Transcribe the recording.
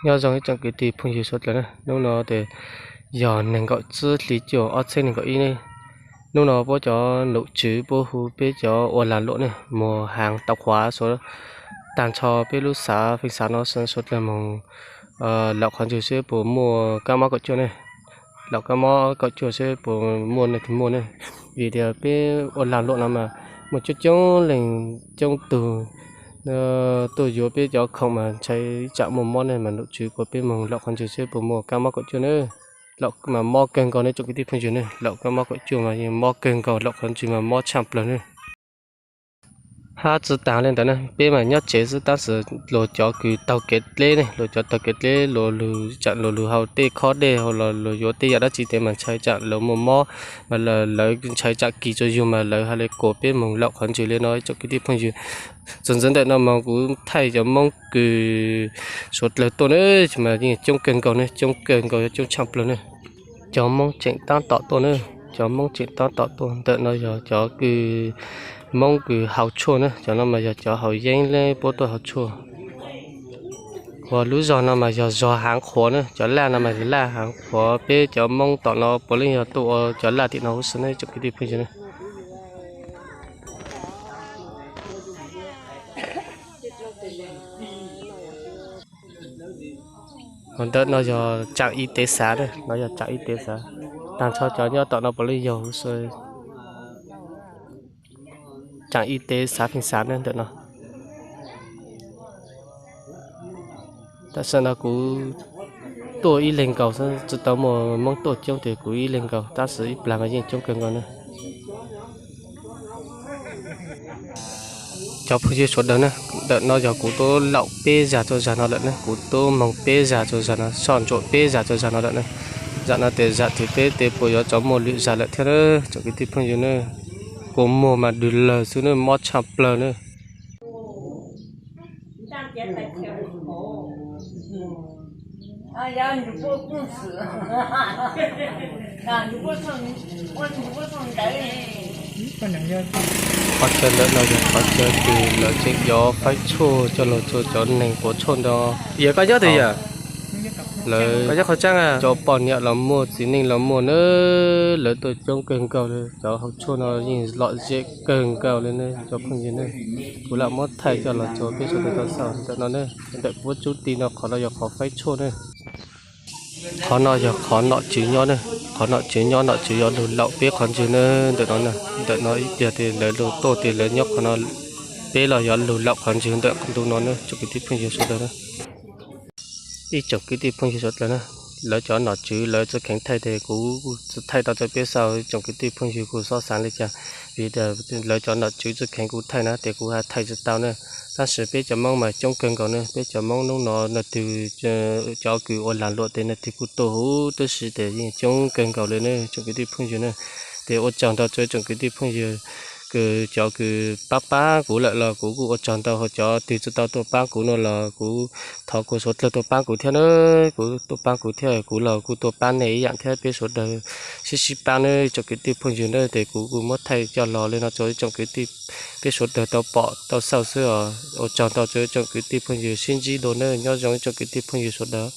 Nyob zoo ib tsoom kwv tij phooj ywg suav dlawg ne, hnub no tes yog nees nkaum tsib hli cuaj ob txhiab nees nkaum ib ne. Hnub no puab cov nom tswv puab hu peb cov ua lag luam ne mus haav tau qhuav suav, taag nrho peb lub xav feej xav no suav dlawg moog laum qhov ntswg seb puas muaj kaab mob kaum cuaj ne. Laum kaab mob kaum cuaj seb puas muaj ne tsis muaj ne. Vim tias peb ua lag luam no mas muaj coob coob leej coob tug tuaj yuav peb cov khoom mas ntshai ib tsam muaj mob ne mas nom tswv kuas peb moog laum qhov ntswg seb puas muaj kaab mob kaum cuaj ne. Laum mas mob kawg nkaus ne tsoom kwv tij phooj ywg ne, laum kaab mob kaum cuaj mas yeej mob kawg nkaus, laum qhov ntswg mas mob tshaaj plawg ne. Hab tsi taag le ntawd ne, peb mas nyob tsev xwb tab sis luag cov kws taug kev dleb ne, luag cov taug kev dleb luag lug, tsam luag lug hau tej khob dej hau los luag yuav tej yam dab tsi tes mas ntshai tsam lawv muaj mob, mas lawv ntshai tsam kis tsuas yug mas lawv ha le kuas peb moog laum qhov ntswg le no tsoom kwv tij phooj ywg. Txuas ntxiv ntawm no mas kuv thaij cov Moob kws suav dlawg tuaj ne, mas yeej coob kawg nkaus ne, coob kawg nkaus, coob tshaaj plawg ne. Cov Moob tseem taab tom tuaj ne, cov Moob tseem taab tom tuaj. Ntawm no yog cov kws Moob kws hau tshuaj ne, cov no mas yog cov haus yeeb le puab tuaj hau tshuaj. Ua lub zog no mas yog zog haav qhuav ne, cov laj no mas laj haav qhuav. Peb cov Moob tom no puav leej yog tuaj ua cov laj tim no huv si ne tsoom kwv tij phooj ywg ne. Ntawm no yog tsaam i tev xav ne, no yog tsaam i tev xav. Taag nrho cov nyob tom no puav leej yog huv si tsaam i tev xav feej xav ne ntawm no. Tam sim no kuv tuaj ib leeg nkaus xwb, tsi tau muaj Moob tuaj coob tes kuv ib leeg nkaus, tab sis ib plag mas yeej coob kawg nkaus ne. Cov phooj ywg suav dlawg ne, ntawm no yog kuv tub laum peb zag rua zag no lawm ne, kuv tub moog peb zag rua zag no, soj ntsuam peb zag rua zag no lawm ne. Zag no tes zag tim peb tes puas yuav tsov muaj lwm zag lawm thiab na tsoom kwv tij phooj ywg ne. Kua muag mas dws lawg xwb ne, mob tshaaj plawg ne. Qhov chaw ntawm no yog qhov chaw kws lawv tseem yuav faib tshuaj coj los rua cov neeg quav tshuaj nrog. Yog koj nyob twg yam? Lawv cov poj niam los muaj, txiv neej los muaj na, lawv tuaj coob kawg nkaus li. Cov haus tshuaj no yeej lom zem kawg nkaus li ne cov phooj ywg ne. Kuv lam muab thaij coj los rua peb sawv daws tau xauj ntawm no ne. Ntawm kuv tsub ti no qhov no yog qhov faib tshuaj ne. Qhov no yog qhov nom tswv nyob ne. Qhov nom tswv nyob, nom tswv yuav lug laum peb qhov ntswg ne ntawm no. Ntawm no ib pliag tes lawv lug tuaj tes lawv nyob qhov no, peb los yuav lug laum qhov ntswg ntawm ntu no ne tsoom kwv tij phooj ywg sawv daws ne. Ib tsoom kwv tij phooj ywg sawv dlawg na, lawv cov nom tswv lawv tsi kheev thaij tes kuv tsi thaij tau rau peb xauj, tsoom kwv tij phooj ywg kuj xob xaav li cas, vim lawv cov nom tswv tsi kheev kuv thaij na tes kuv ha thaij tsi tau na. Tab sis peb cov Moob mas coob kawg nkaus ne, peb cov Moob hnub no leej twg cov kws ua lag luam tes leej twg kuj tuaj huv tib si tes yeej coob kawg nkaus li ne tsoom kwv tij phooj ywg na. Tes ua tsaug ntau rau tsoom kwv tij phooj ywg kws cov kws pab pab kuv lawm los kuv kuj ua tsaug ntau, ho cov twg tsi tau tuaj pab kuv no los kuv thov kuv suav dlawg tuaj pab kuv thiab na, kuv tuaj pab kuv thiab kuv los kuj tuaj pab nej ib yam thiab, peb sawv daws sib sib pab ne tsoom kwv tij phooj ywg na. Tes kuv kuj muab thaij coj los li no rau tsoom kwv tij peb sawv daws tau pom tau xauj xwb os. Ua tsaug ntau rau tsoom kwv tij phooj ywg, sib ntsib dua na, nyob zoo tsoom kwv tij phooj ywg sawv daws.